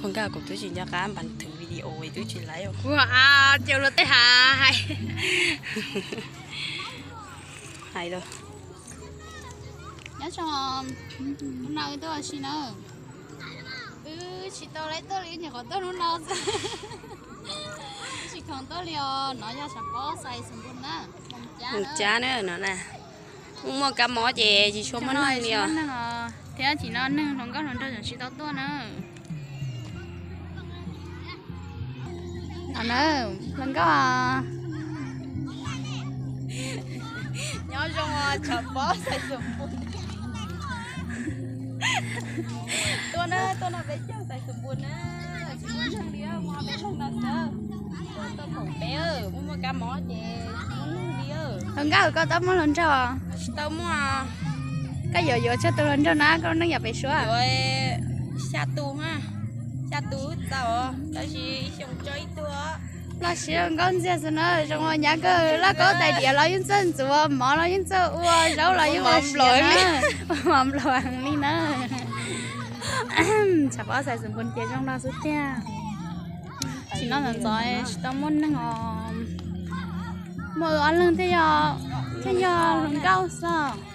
Nkaj, kuv twb tsis nco qab npas thwv video, twb tsis laiv. Ua, ces luag tej hav hais, hais los. Nyob zoo, hnub no wb tuaj ua si na. Wb tsis tau laiv tuaj li, nyuam qhuav tuaj hnub no xwb. Tsis khoom tuaj li os. No yog Xav Pov Xais Xus Npus na, Moos Cab na no na. Muaj kab mob ces tsis tshua muaj neeg li os. Thiab tim no neeg hluas nkauj hluas nraug tseem tsis tau tuaj na. No na, hluas nkauj. Nyob zoo, Xav Pov Xais Xus Npus. Tuaj na, tuaj noj peb caug Xais Xus Npus na. Tsis muaj neeg li, muaj peb leeg no xwb. Tuaj, tuaj koom peb, muaj, muaj kab mob ces tsis muaj neeg li. Hluas nkauj, koj tau muaj hluas nraug? Tsis tau muaj. Koj yuav, yuav tsawg tus hluas nraug na, koj lub neej yog pem suab? Yuav xya tus, xya tus txaus, tab sis ib xyoos tso ib tug. Loj siab nkauj ntxiag xwb na, zoo ua nyab kawg, laj kab tais diav los yeej txawj ntxuav, mov los yeej txawj ua, zaub los yeej ua siav na. Mov nplaum heev li na. Xav Pov Xais Xus Npus ces zoo no xwb tiag. Tim no ntxov ntxov tsis tau muaj neeg os. Muaj ob leeg thiaj yog, thiaj yog hluas nkauj xwb.